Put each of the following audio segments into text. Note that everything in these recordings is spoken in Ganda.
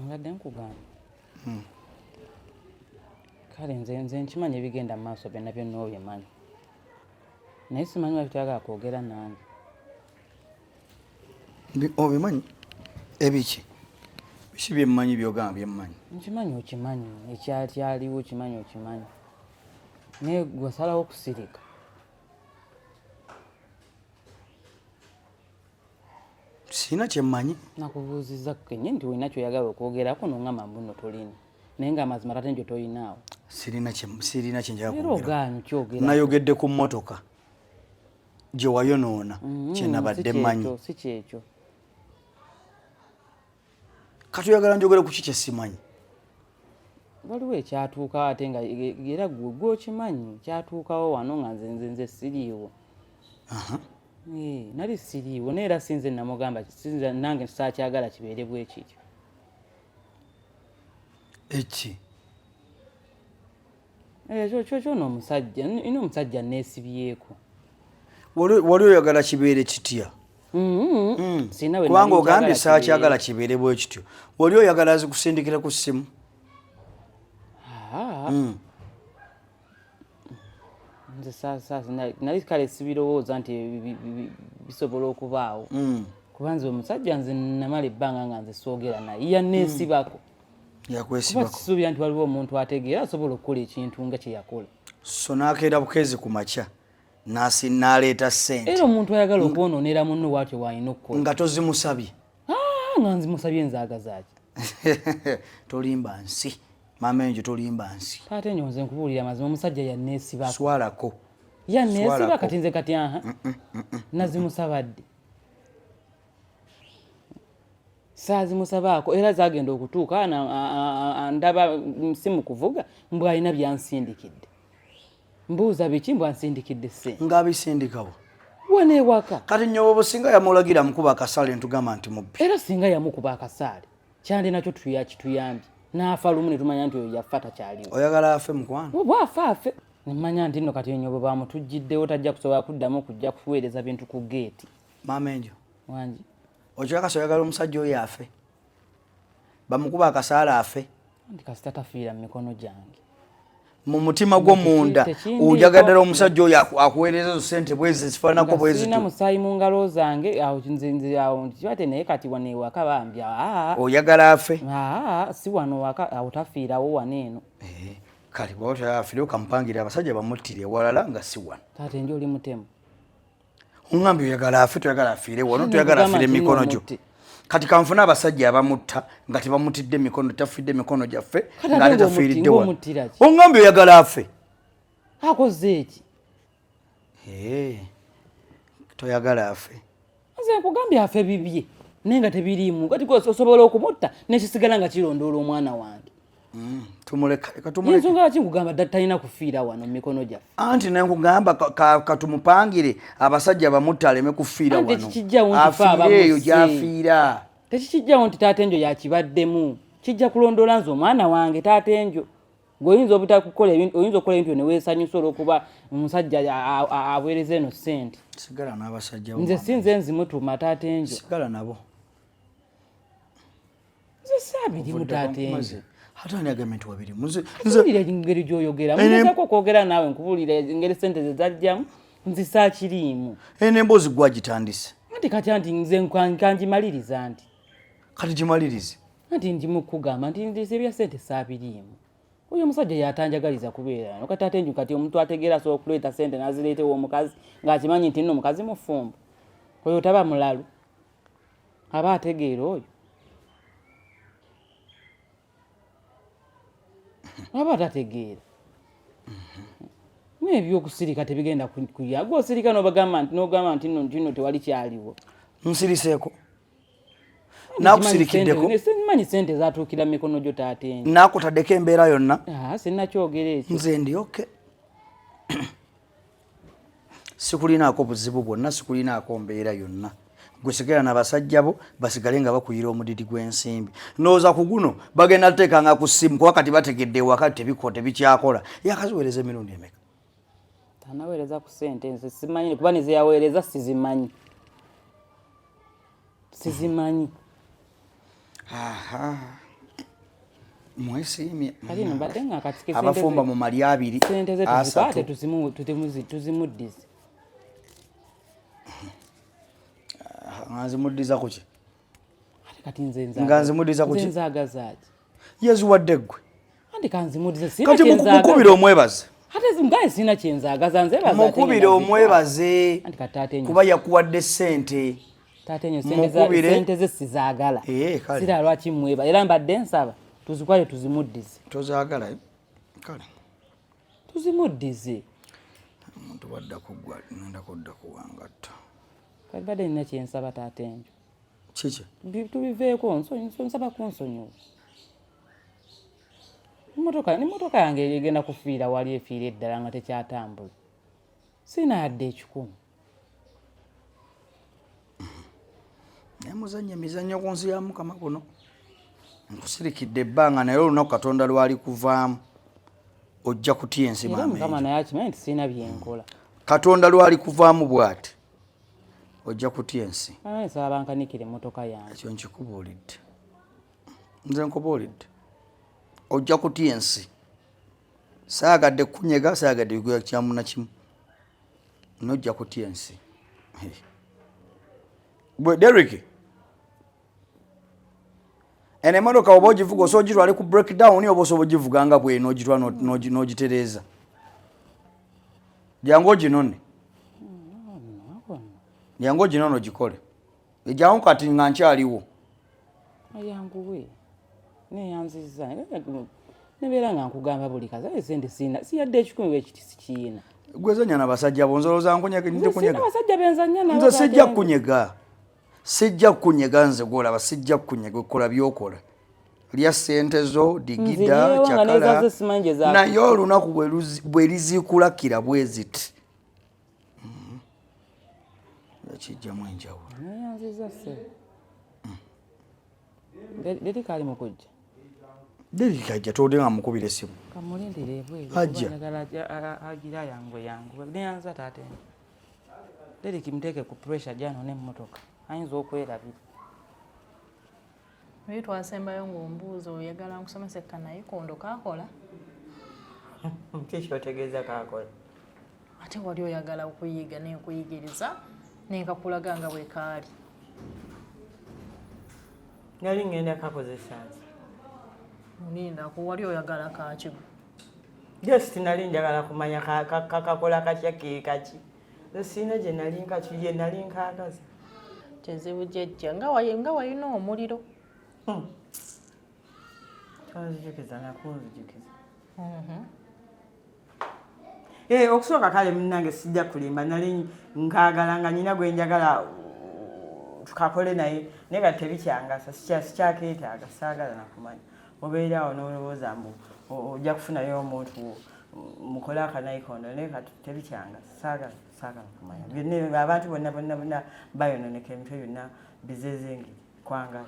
Mbadde nkugamba. Kale nze nkimanyi ebigenda mu maaso byonna byonna obimanyi. Naye simanyi lwaki toyagala kwogera nange. Obimanyi ebiki? Biki byemmanyi byogamba byemmanyi? Nkimanyi okimanyi ekyakyaliwo okimanyi okimanyi. Naye gwe osalawo okusirika. Sirina kyemmanyi. Nakubuuzizza kennyini nti olina kyoyagala okwogerako nongamba mbu nno tolina. Naye nga amazima tate njo tolinaawo. Sirina kyenjagala kwogera. Era ogaanyi kyogera. Nayogedde ku mmotoka gye wayonoona kye nabadde mmanyi. Si kyekyo. Kati oyagala njogere ku ki kye simanyi? Waliwo ekyatuukawo ate nga era gwe gwokimanyi kyatuukawo wano nga nze nze siriiwo. Nali siriiwo naye era sinze namugamba sinze nange saakyagala kibeere bwe kityo. Eki? Ekyo kyo kyo n'omusajja ino omusajja neesibyeko. Wali oyagala kibeere kitya? Kubanga ogambye saakyagala kibeere bwe kityo. Wali oyagala azikusindikira ku ssimu? Nze nali kale sibirowooza nti bisobola okubaawo. Kuba nze omusajja nze namala ebbanga nga nze soogera naye yanneesibako. Yakwesibako. Kuba sisuubira nti waliwo omuntu ategeera asobola okukola ekintu nga kye yakola. So n'akeera bukeezi ku makya n'aleeta ssente. Era omuntu ayagala okwonoonera munno bw'atyo bw'alina okukola. Nga tozimusabye. Nga nzimusabye nzaagazaaki. Tolimba nsi. Maama enjo tolimba nsi. Taata enjo nze nkubuulira amazima omusajja yanneesibako. Swalako. Yanneesiba kati nze kati aha. Nazimusabadde. Saazimusabaako era zaagenda okutuuka ndaba si mu kuvuga mbu alina byansindikidde. Mbuuza biki mbu ansindikidde ssente. Ng'abisindikawo. Wano ewaka. Kati nnyobobo singa yamulagira amukuba akasaale ntugamba nti mubbi. Era singa yamukuba akasaale kyandi nakyo kituyambye. N'afa lumu ne tumanya nti oyo yafa takyaliwo. Oyagala afe mukwano? Bw'afa afe. Ne mmanya nti nno kati nnyobo bamutujjiddewo tajja kusobola kuddamu kujja kuweereza bintu ku geeti. Maama enjo. Wangi. Okyakasa oyagala omusajja oyo afe? Bamukuba akasaale afe? Anti kasita tafiira mu mikono gyange. Mu mutima gwo munda oyagala ddala omusajja oyo akuweereza ezo ssente bwezi zifaananako bwe zityo. Sirina musaayi mu ngalo zange awo nze nze awo nkibate naye kati wano ewaka bambi. Oyagala afe? Si wano waka awo tafiirawo wano eno. Kale bw'aba toyagala afiirewo kamupangire abasajja bamuttire ewalala nga si wano. Taata enjo oli mutemu. Ongambye oyagala afe toyagala afiire wano toyagala afiire emikono gyo. Kati kanfune abasajja abamutta nga tebamutidde emikono tafidde emikono gyaffe ng'ate tafiiridde wano. Ongambye oyagala afe. Akoze eki? Toyagala afe. Nze nkugambye afe bibye naye nga tebiriimu kati osobola okumutta nekisigala nga kirondoola omwana wange. Tumuleka. Ensonga lwaki nkugamba talina kufiira wano mu mikono gyaffe? Anti ne nkugamba katumupangire abasajja bamutta aleme kufiira wano. Tekikijjawo nti fe afiire eyo gy'afiira. Tekikijjawo nti taata enjo yakibaddemu. Kijja kulondoola nze omwana wange taata enjo. Gwe oyinza obutakukola ebintu, oyinza okukola ebintu ne weesanyusa olw'okuba omusajja aweereza eno ssente. Sigala n'abasajja bo. Nze si nze nzimutuma taata enjo. Sigala nabo. Nze saabirimu taata enjo. Ate ani agambye nti wabirimu? Nze nkubuulira engeri gy'oyogera. Ngezaako okwogera naawe nkubuulira engeri ssente ze zajjamu nze saakiriimu. Eno emboozi gwe agitandise. Anti kati anti nze nkangimaliriza nti. Kati gimalirize. Anti ndi mu kugamba nti nze ebya ssente saabiriimu. Oyo omusajja yatanjagaliza kubeera wano. Kati ate nju kati omuntu ategeera asobola okuleeta ssente n'azireeta ew'omukazi ng'akimanyi nti nno omukazi mufumbo. Oyo taba mulalu. Aba ategeera oyo. Aba tategeera. Naye ebyokusirika tebigenda kuya. Gwe osirika n'obagamba nti n'ogamba nti nno nti nno tewali kyaliwo. Nsiriseeko. Nakusirikiddeko. Simanyi ssente zaatuukira mu mikono gyo taata enjo. Nakutaddeko embeera yonna. Sinnakyogera ekyo. Nze ndi okay. Sikulinaako buzibu bwonna, sikulinaako mbeera yonna. Gwe sigala n'abasajja bo basigale nga bakuyira omudidi gw'ensimbi. Ndowooza ku guno bagenda kuteekanga ku ssimu kuba kati bategedde ewaka tebikyakola. Yakaziweereza emirundi emeka? Anaweereza ku ssente nze simanyi kuba ne ze yaweereza sizimanyi. Sizimanyi. Aha. Mwesiimye. Kati no mbadde nga akatike Abafumba mu mali abiri. Sente ze tuzikwate tuzimuddize. Nga nzimuddiza kuki? Kati nze nzaagaza. Nga nzimuddiza kuki? Nze nzaagaza ki? Yeziwadde ggwe. Anti kanzimuddize sina Kati kye nzaagaza. mukubire omwebaze. Ate ngaye sina kye nzaagaza nze baza. Mukubire omwebaze. Anti kati taata enyo. Kuba yakuwadde ssente. Taata enyo sente ze sizaagala. Kale. Sira lwaki mweba era mbadde nsaba tuzikwate tuzimuddize. Tozaagala eh? Kale. Tuzimuddize. Omuntu bwadda kuggwa ngenda kudda kuwangatta. Kati badde nina kye nsaba taata enyo. Kiki? Tubiveeko nsaba kunsonyiwa. Emmotoka yange egenda kufiira wali efiira eddala nga tekyatambula. Sirina yadde ekikumi. Naye muzannyo emizannyo ku nsi ya Mukama kuno. Nkusirikidde ebbanga naye olunaku Katonda lwali kuvaamu ojja kutya ensi Era maama Mukama enjo. naye akimanyi nti sirina bye nkola. Katonda lwali kuvaamu bw'ati ojja kutya ensi. Naye nsaba bankanikire emmotoka yange. Ekyo nkikubuulidde. Nze nkubuulidde. Ojja kutya ensi. Saagadde kunyega, saagadde kugoya kyamu na kimu. N'ojja kutya ensi. Bwe Derrick. Eno emmotoka oba ogivuga osobola ogitwale ku breakdown oba osobola ogivuga nga bweno ogitwala n'ogitereeza. Jangu oginone. Jangu oginone ogikole. Ejjangu kati nga nkyaliwo. Ayanguwe. Neyanzizza. Nebeera nga nkugamba buli kazi aye sente sirina. Siyadde ekikumi bwe kiti sikiyina. Gwe zanya na basajja bo nzolooza nkunyega Nze nja kunyega. sirina basajja be nzannya nabo Nze sijja taata. kunyega. Sijja kunyega nze gw'olaba sijja kunyega okola by'okola. Lya ssente zo, digida, Nziryewo nga kyakala. n'ezazo simanyi gye zaatuuka. Naye olunaku bwe lizikulakira bwe ziti. Kijjamu enjawulo. Neyanziza ssebo. Derrick ali mu kujja. Derrick ajja towulire nga mukubira essimu. Kamulindire ebweru. Ajja. Njagala agira yangu yangu. Neyanza taata eno. Derrick muteeke ku pressure gy'anone emmotoka. Ayinza okwerabira. Naye twasembayo ng'ombuuza oyagala nkusomese kanayikondo kaakola? Ki ky'otegeeza kaakola? Ate wali oyagala okuyiga n'enkuyigiriza n'enkakulaga nga bwe kaali. Nali ngenda kakozesa nze. Lindako wali oyagala kaaki gwe? Just nali njagala kumanya kakola katya ke kaki. Nze sirina gye nali nkaki gye nali nkaagaza. Kizibu jjajja nga walina omuliro. Tonzijukiza nakunzijukiza. Okusooka kale munnange sijja kulimba nali nkaagala nga nina gwe njagala tukakole naye naye kati tebikyangasa sikyakeetaaga saagala nakumanya. Obeera awo n'olowooza mbu ojja kufunayo omuntu mukole akanayikondo naye kati tebikyangasa saagala kumanya. Byonna abantu bonna bonna bonna bayonooneka emitwe byonna bizezengeri kwangala.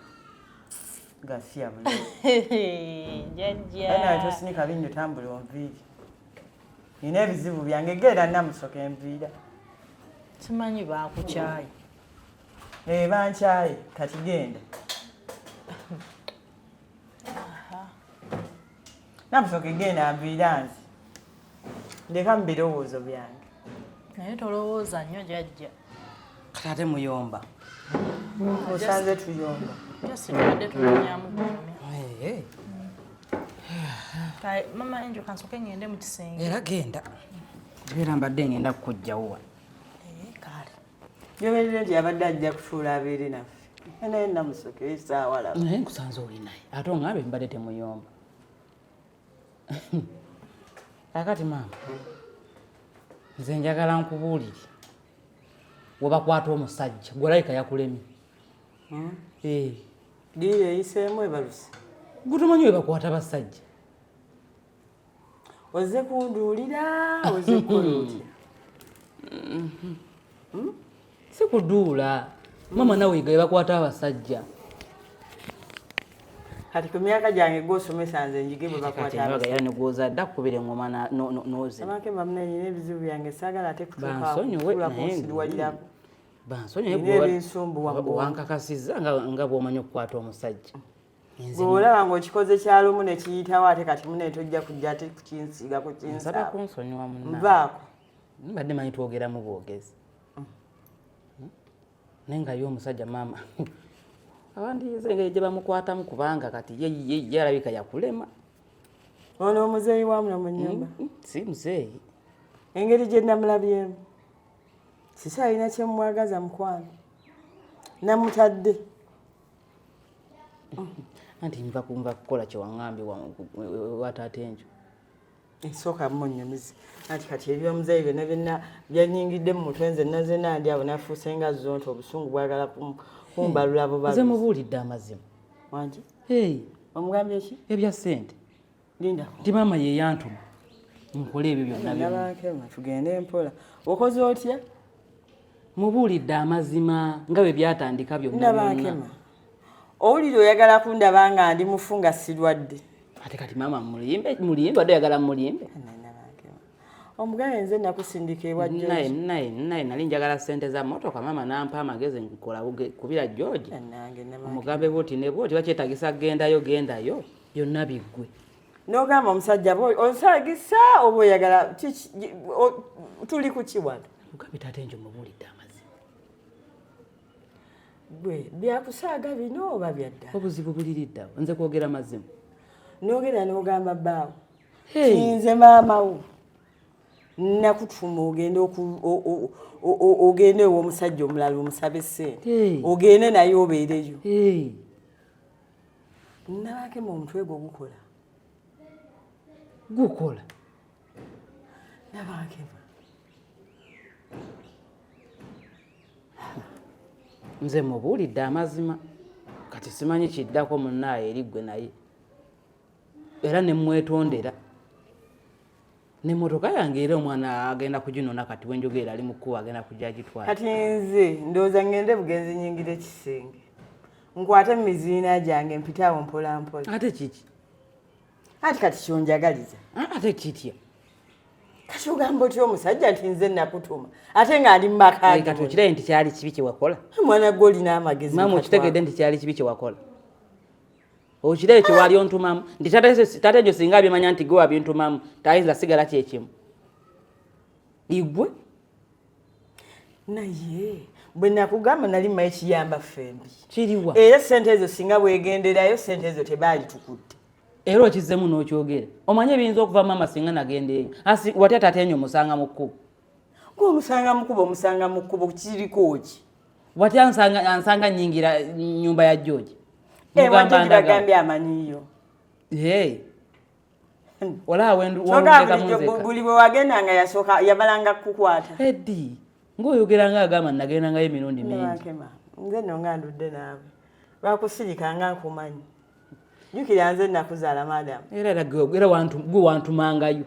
Gasiya bulungi. Jjajja. Naye tosinika binnyo tambula onviiri. Nina ebizibu byange genda Namusoka enviira. Simanyi baakukyaye. Bankyaye kati genda. Namusoka genda nviira nze. Ndeka mu birowoozo byange. Naye tolowooza nnyo jjajja. Kati ate muyomba. Osanze tuyomba. Just tubadde tunyumyamu kunyumya. Kale mama Angel kansooke ngende mu kisenge. Era genda. Era mbadde ngenda kukujjawo wano. Kale. Yoberere nti abadde ajja kutuula abeere naffe. Naye Namusoka essaawa laba. Naye nkusanze oli naye. Ate ongambe mbadde temuyomba. Kaakati maama, nze njagala nkubuulire. Webakwata omusajja, gwe olabika yakulemye. Ddiiru eyiseemu ebaluse. Gwe tomanyi webakwata basajja. Ozze kunduulira, ozze kukola otya? Si kuduula. Maama nawe yiga webakwata abasajja. Kati ku myaka gyange gw'osomesa nze njige bwe bakwata Kati embaga abasajja. era ne gw'ozadde akukubira engoma n'ozina. Amake mba nina ebizibu byange saagala ate kutuuka Bansonyiwe, kutuula naye kunsiruwalirako. Bansonyiwe Nina gwe ebinsumbuwa mu bwongo. wankakasizza nga bw'omanyi okukwata omusajja. Nze Bw'olaba ng'okikoze kyalumu ne kiyitawo ate kati mune tojja kujja ate kukinsiiga nsaba kukinsaaba. kunsonyiwa munna. Nvaako. Mbadde manyi twogeramu bwogezi. Naye nga ye omusajja maama abandiyize engeri gye bamukwatamu kubanga kati ye ye ye alabika yakulema. Ono omuzeeyi wa muno mu nnyumba. Si muzeeyi. Engeri gye namulabyemu. Sikyalina kye mmwagaza mukwano. Namutadde. Anti nva kunva kukola kye waŋŋambye wa taata enju. Nsooka munnyumize. Anti kati ebyomuzeeyi byonna byonna byanyingidde mu mutwe nze naze ndi awo nafuuse nga zonto obusungu bwagala kumbalula Nze bubaluzi. mubuulidde amazima. Wangi? Hey, Omugambye ki? ebya ssente. Linda. Nti maama ye yantuma nkole ebyo byonna byonna. Nabankema tugende mpola. Okoze otya? Mubuulidde amazima nga bwe byatandika byonna byonna. Nabankema. Owulira oyagala kundaba nga ndi mufu nga sirwadde. Ate kati maama mulimbe mulimbe wadde oyagala mulimbe. Nabankema. Omugaye nze nakusindika ewa Naye George. naye naye nali njagala ssente za mmotoka maama n'ampa amagezi nkola kubira George. Nange Nabankema. Omugambe bw'oti ne bw'oti bakyetagisa gendayo gendayo byonna biggwe. N'ogamba omusajja onsaagisa oba oyagala tuli ku ki wano? Mugambe taata enjo mubuulidde amazima. Gwe byakusaaga bino oba byaddala? Obuzibu buliriddawo nze kwogera mazima. N'ogenda n'ogamba bbaawo. Hey. Nze maama wo. Nakutuma ogende ogende ew'omusajja omulala omusabe ssente. Hey. Ogende naye obeereyo. Hey. Nabakema omutwe gwo gukola. Gukola. Nabakema. Nze mubuulidde amazima kati simanyi kiddako munnaaye eri ggwe naye era ne mwetondera n'emmotoka yange era omwana agenda kuginona kati wenjogera ali mu kkubo agenda kujja agitwala. Kati nze ndowooza ngende bugenzi nyingire ekisenge. Nkwate mu miziina gyange mpite awo mpola mpola. Ate kiki? Ati kati kyonjagaliza. Ate kitya? Kati ogamba otya omusajja nti nze nakutuma ate nga ndi mu maka Kati okiraye nti kyali kibi kye wakola. Mwana gwe olina amagezi. Maama okitegedde nti kyali kibi kye wakola. Okiraye kye wali ontumamu nti taata egyo singa abimanya nti gwe wabintumamu tayinza sigala kyekimu. Igwe? Naye bwe nakugamba nali mmanyi kiyamba ffembi. Kiriwa? Era ssente ezo singa bwegenderayo ssente ezo tebaali tukutte. Era okizzemu n'okyogera. Omanyi ebiyinza okuva maama singa nagenda eyo. Watya taata enyo omusanga mu kkubo? Gwe omusanga mu kkubo, omusanga mu kkubo kiriko ki? Watya ansanga nnyingira nnyumba ya George? Ewa George bagambye amanyiyo. Hey. Olaba wendeka munzeka. Buli bwe wagendanga yasooka yabalanga kukukwata. Eddi, ng'oyogera ng'agamba nagendangayo emirundi mingi. Nabankema, nze nno nga ndudde naawe. Lwakusirika nga nkumanyi. Jjukira nze nakuzaala madam. Era gwe wantumangayo.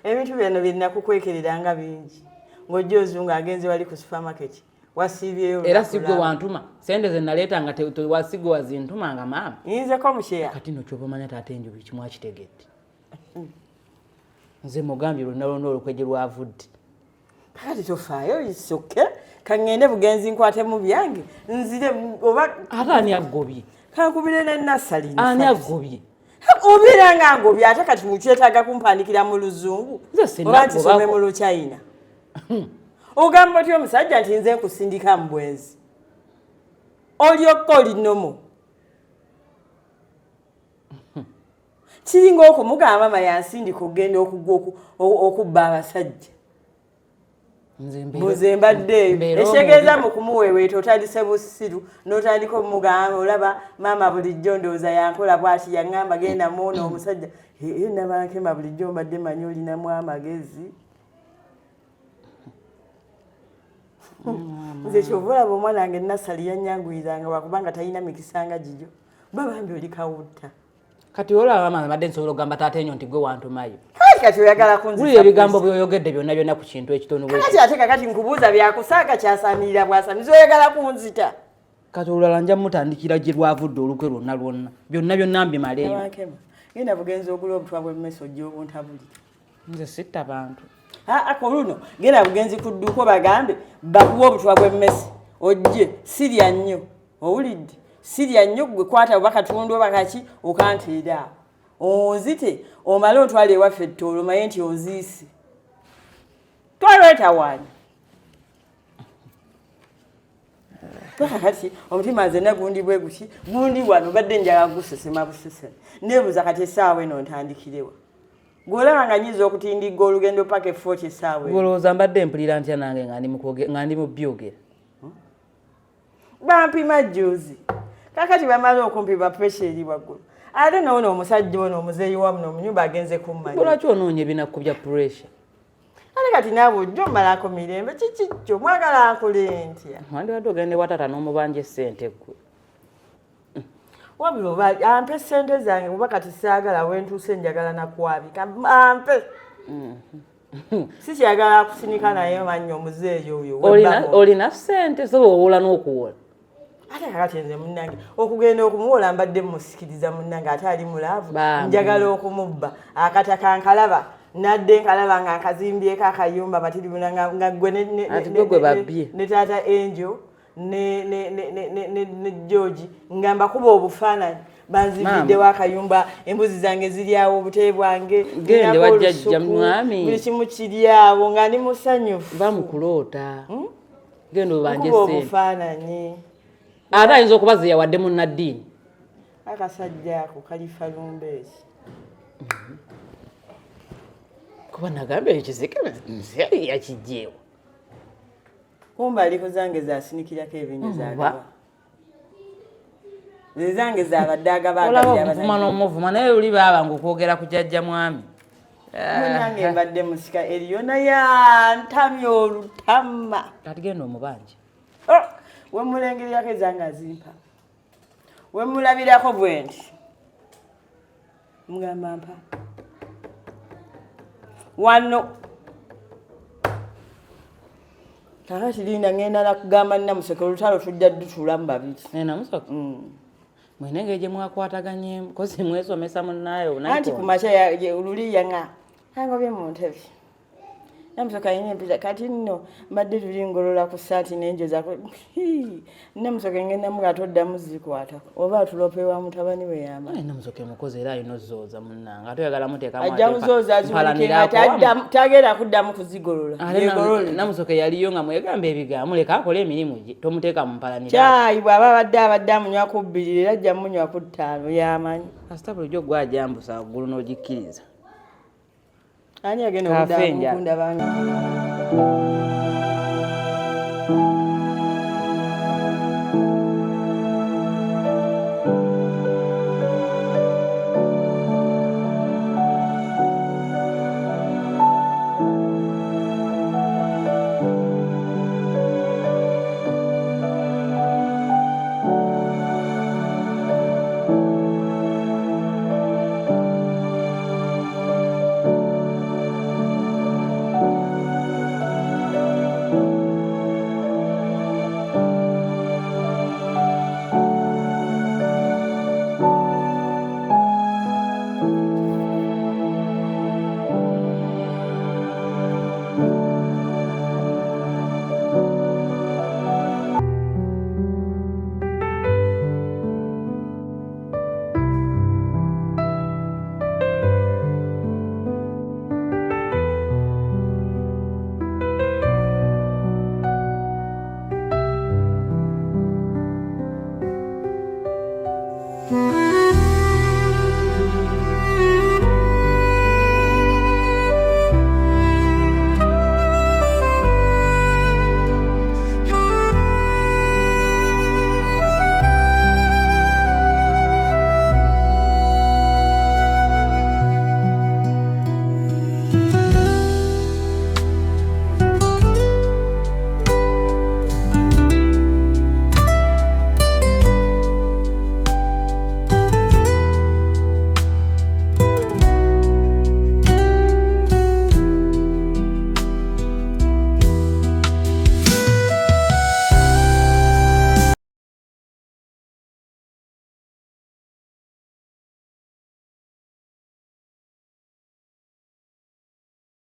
Ebintu byano bye nakukwekereranga bingi. Ng'ojja ozunga agenze wali ku supermarket. Wasiibyeyo Era si gwe wantuma. Ssente ze naleetanga si gwe wazintumanga maama. Nnyinzeko mukyeya. Kati nno ky'oba omanya taata enjo buli kimu akitegedde. Nze mugambye lwonna lwonna olukwe gye lwavudde. Kakati tofaayo it's okay. Ka ŋŋende bugenzi nkwatemu byange nzire oba. Ate ani agobye? Kankubire ne Nassali. Ani agobye? Obeera nga ngobye ate kati mukyetaaga kumpandikira mu Luzungu Nze oba nkisome sinnagobako. mu Luchina. Ogamba otya omusajja nti nze nkusindika mu bwenzi? Olyokka oli nnomo. Kiringa okumugamba maama yansindika okugenda okubba abasajja. Mbuze mbadde eyo. Ekitegeeza mu kumuweeweeta otandise bussiru n'otandika omugamba olaba maama bulijjo ndowooza yankola bw'ati yaŋŋamba genda muono omusajja. Ee Nabankema bulijjo mbadde mmanyi olinamu amagezi. Nze kyova olaba omwana wange Nassali yannyanguyiranga lwakubanga talina mikisa nga gigyo. Babambi oli kawutta. Kati olaba maama mbadde nsobola okugamba taata enyo nti gwe wantumayo. Kati kati oyagala kunzisa. Wulira ebigambo by'oyogedde byonna byonna ku kintu ekitono bwe Kati ate kakati nkubuuza byakusaaga kyasamirira bwasamizi oyagala kunzita. Kati olulala nja mutandikira gye lwavudde olukwe lwonna lwonna. Byonna byonna mbimaleyo. Nabankema, genda bugenzi ogula obutwa bw'emmese ojje obuntabulire. Nze sitta bantu. Aa ku luno genda bugenzi ku dduuka obagambe bakuwe obutwa bw'emmese ojje sirya nnyo. Owulidde? Sirya nnyo, gwe kwata oba katundu oba kaki okanteera awo, onzite omale ontwale ewaffe ettoolo, omaye nti onziise, twalwetawaanya. Paka kati omutima nze gundi bwe guti, gundi wano badde njagala gusesema busesema. Neebuuza kati essaawa eno ntandikirewa? Gwolaba nga nyinza okutindigga olugendo paka efooti essaawa eno? Golowooza mbadde mpulira ntya nange nga ndi mu nga ndi mu byogera? Bampima jjuuzi, kakati bamala okumpima, pressure eri waggulu, ate noono omusajja ono omuzeeyi wamuno omunyumba agenze kummanya. Lwaki onoonya ebinakku bya pressure? Ate kati naawe ojja omalako mirembe, kiki kyo mwagala nkole ntya? Wandibadde ogenda ewa taata n'omubanja essente ggwe. Wabula oba ampe sente zange, kuba kati saagala wentuuse, njagala nakwabika, ampe, sikyagala kusinika naye mannyo omuzeeyi oyo. Olina sente so owola n'okuwola. Ate kakati nze munnange okugenda okumuwola mbadde musikiriza munnange, ate ali mu love. Bambi. Njagala okumubba akataka, nkalaba nadde nkalaba nga nkazimbyeko akayumba matiribuna nga gwe Ati gwe gwe babbye. Ne taata Angel ne George nga mbakuba obufaananyi, banzimbiddewo akayumba, embuzi zange ziri awo, obutebe bwange Gende nninako wa jjajja olusuku, mwami. Buli kimu kiri awo nga ndi musanyufu. Bamukuloota, genda obanje Nkuba sente. obufaananyi. Ate ayinza okuba ze yawadde munnaddiini. Akasajja ako kalifa lumbeesi. Kuba nagambye ekizike nsi yakijjeewo. Kumba aliko zange zasinikirako ebingi zagaba, zange zabadde agaba. Olaba Agabira. omuvuma n'omuvuma, naye oli baaba nga okwogera ku jjajja mwami. Munange mbadde musika eriyo naye antamye olutama. Kati genda omubanje. Oh, wemulengererako ezange azimpa, wemulabirako bwe nti mugamba mpa wano. Kakati linda, ngenda nakugamba Namuseke, olutalo tujja dutuulamu babiri. Naye Namusoke, mwene engeri gye mwakwataganyemu, kozi mwesomesa munnaayo. Anti ku makya luli yanga angobye mu ntebe. Namusoke alina empisa. Kati nno mbadde tuli ngolola ku saati nenjozako Namusoke, ngenda muga toddamu zikwatako oba atulopewa mutabani we yama. Namusoke mukozi era alina ozooza munnange, ate oyagala muteekamu Ajja ate kuzooza aziwulike nga mpalanirako. tagenda kuddamu kuzigolola. Ate Yegolole. Namusoke yaliyo nga mwegamba ebigambo, muleka akole emirimu gye, tomuteeka mu mpalanirako. Kyayi bw'aba abadde amunywa ku 2, era ajja munywa ku 5, yamanyi. Kasita bulijjo gwajambusa waggulu n'ogikkiriza. Ani agenda Kafe enjala. okundabanga?